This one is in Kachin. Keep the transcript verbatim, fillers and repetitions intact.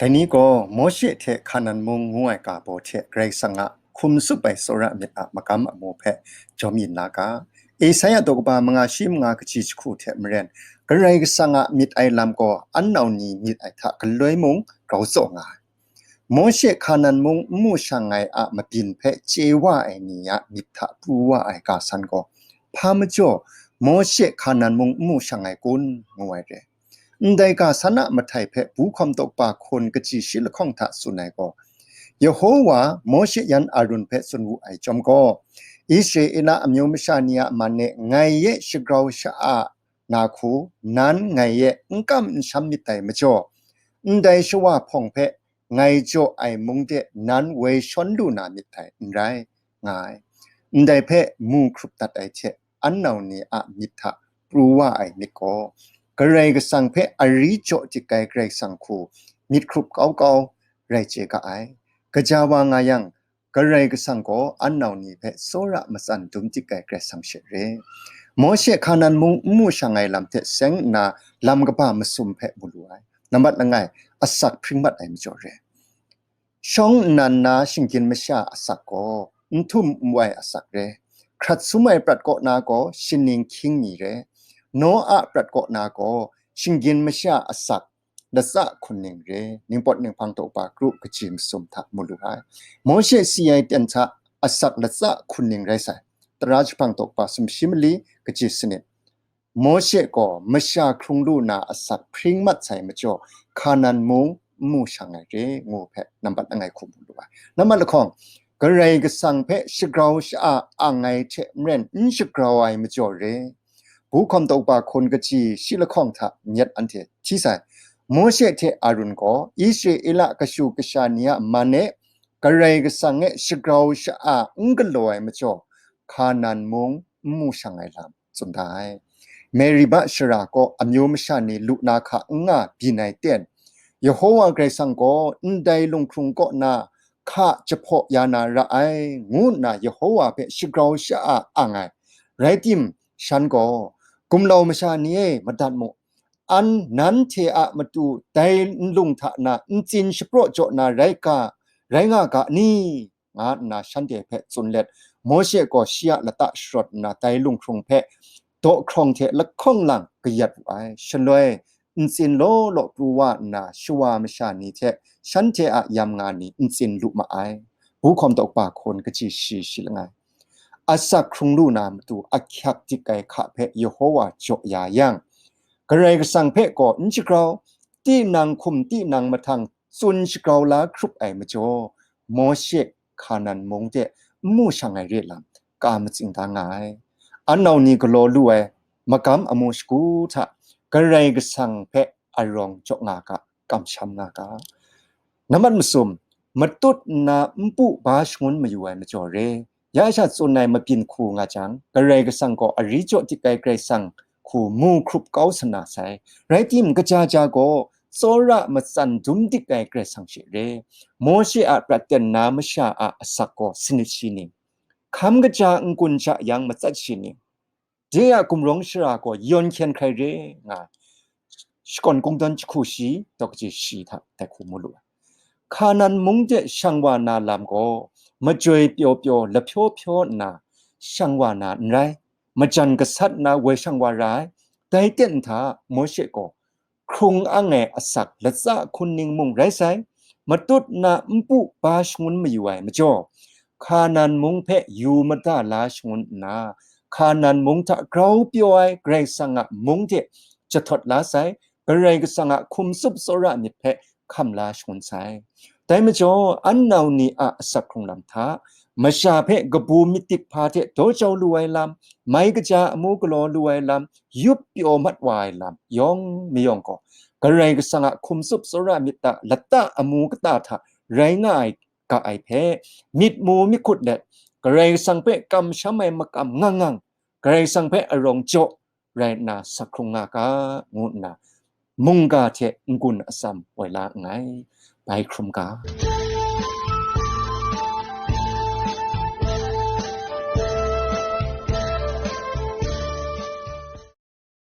Dai ni gaw Mawshe hte Hkanan mung ngu ai ga baw hte Karai Kasang a hkum tsup ai tsawra myit a magam amu hpe jawm yin la ga. Esaia daw kaba manga shi manga kaji jahku hte maren, Karai Kasang a myit ai lam gaw an nau ni myit ai hta galoi mung grau tsaw nga ai. Mawshe Hkanan mung n mu shang ai a mabyin hpe chye wa ai ni a myit hta pru wa ai ga san gaw, hpa majaw Mawshe Hkanan mung n mu shang ai kun? Ngu ai re. Ndai ga san a mahtai hpe Buhkawm Tawkpa hkawn kaji shi lahkawng hta tsun ai gaw, Yehowa Mawshe yan Arun hpe tsun wu ai chyawm gaw, Israela amyu masha ni a man e ngai e shagrau sha-a na hku, nan ngai e n kam n sham myit dai majaw, ndai shawa hpawng hpe ngai jaw ai mung de nan woi shawn lu na myit dai, n rai, nga ai. Ndai hpe mu hkrup dat ai hte an nau ni a myit hta pru wa ai myit gaw, Karai Kasang hpe ari jaw dik ai Karai Kasang hku myit hkrup kau kau rai chye ga ai. Kaja wa nga yang, Karai Kasang gaw an nau ni hpe tsawra matsan dum dik ai Karai Kasang she re. Mawshe Hkanan mung n mu shang ai lam hte seng nna lam kaba masum hpe mu lu ai. Nambat langai, asak hpring mat ai majaw re. Shawng nnan na shinggyim masha asak gaw n htum n wai asak re. Hkrat sum ai prat kaw na gaw shining hkying mi re. Naw a prat kaw na gaw shinggyim masha asak latsa hkunning re. Ningpawt Ninghpang Tawkpa kru kaji masum hta mu lu ai. Mawshe si ai ten hta asak latsa hkunning rai sai. Tara jahpang Tawkpa sumshi mali kaji sanit. Mawshe gaw masha hkrung lu na asak hpring mat sai majaw, Hkanan mung n mu shang ai re, ngu hpe nambat langai hku mu lu ai. Nambat lahkawng, Karai Kasang hpe shagrau sha-a ang ai hte maren n shagrau ai majaw re. Buhkawm Tawkpa hkawn kaji shi lahkawng hta myit anhte hti sai. Mawshe hte Arun gaw Israela kashu kasha ni a man e Karai Kasang e shagrau sha-a n galaw ai majaw, Hkanan mung n mu shang ai lam tsun da ai. Meriba shara kaw amyu masha ni lu na hka n nga byin ai ten, Yehowa Karai Kasang gaw ndai lunghkrung kaw na hka jahpaw ya na ra ai, ngu nna Yehowa hpe shagrau sha-a ang ai. Rai tim, shan gaw, Gumlau masha ni e, madat mu, an nanhte a matu dai nlung hta na ntsin shapraw jaw na rai ga, rai nga ga ni? Nga nna shanhte hpe tsun let, Mawshe gaw shi a lata sharawt nna dai lunghkrung hpe daw hkrawng hte lahkawng lang kayat wu ai. Shaloi, ntsin law law pru wa nna, shawa masha ni hte shanhte a yam nga ni ntsin lu ma ai. Buhkawm Tawkpa hkawn kaji shi shi langai. Asak hkrung lu na matu ahkyak dik ai hka hpe Yehowa jaw ya yang, Karai Kasang hpe gaw n shagrau, tinang hkum tinang mahtang tsun shagrau la hkrup ai majaw, Mawshe Hkanan mung de n mu shang ai re lam ka matsing da nga ai. An nau ni galaw lu ai magam amu shagu hta Karai Kasang hpe arawng jaw nga ga, kamsham nga ga. Nambat masum, matut nna npu ba shangun mayu ai majaw re. Ya sha tsun ai mabyin hku nga jang, Karai Kasang gaw ari jaw dik ai Karai Kasang hku mu hkrup kau sa na sai. Rai tim, kaja ja gaw tsawra matsan dum dik ai Karai Kasang she re. Mawshe a prat ten na masha a asak gaw sanit shi ning? Hkam kaja n-gun sha yang matsat shi ning? De a gumrawng shara gaw yawn hkyen hkrai re nga ai. Shakawn Kungdawn jahku shi, daw kaji shi hta dai hku mu lu ai. Hkanan mung de shang wa na lam gaw, majoi pyaw pyaw, lahpyaw pyaw nna shang wa na n rai, majan gasat nna woi shang wa ra ai. Dai ten hta Mawshe gaw hkrung ang ai asak latsa hkun ning mung rai sai, matut na npu ba shangun mayu ai majaw, Hkanan mung hpe yu mada la shangun nna, Hkanan mung hta grau pyaw ai Karai Kasang a mung de jahtawt la sai, Karai Kasang a hkum tsup tsawra myit hpe hkam la shangun sai. Dai majaw, an nau ni a asak hkrung lam hta, masha hpe kabu myit dik hpa hte daw jau lu ai lam, mai kaja amu galaw lu ai lam, yup pyaw mat wa ai lam yawng mayawng gaw, Karai Kasang a hkum tsup tsawra myit a lata amu kata hta rai nga ai ga ai hpe, myit mu myit hkut let, Karai Kasang hpe kamsham ai makam ngang ngang, Karai Kasang hpe arawng jaw rai nna sak hkrung nga ga, ngu nna mungga hte n-gun atsam woi la nngai. Bai hkrum ga.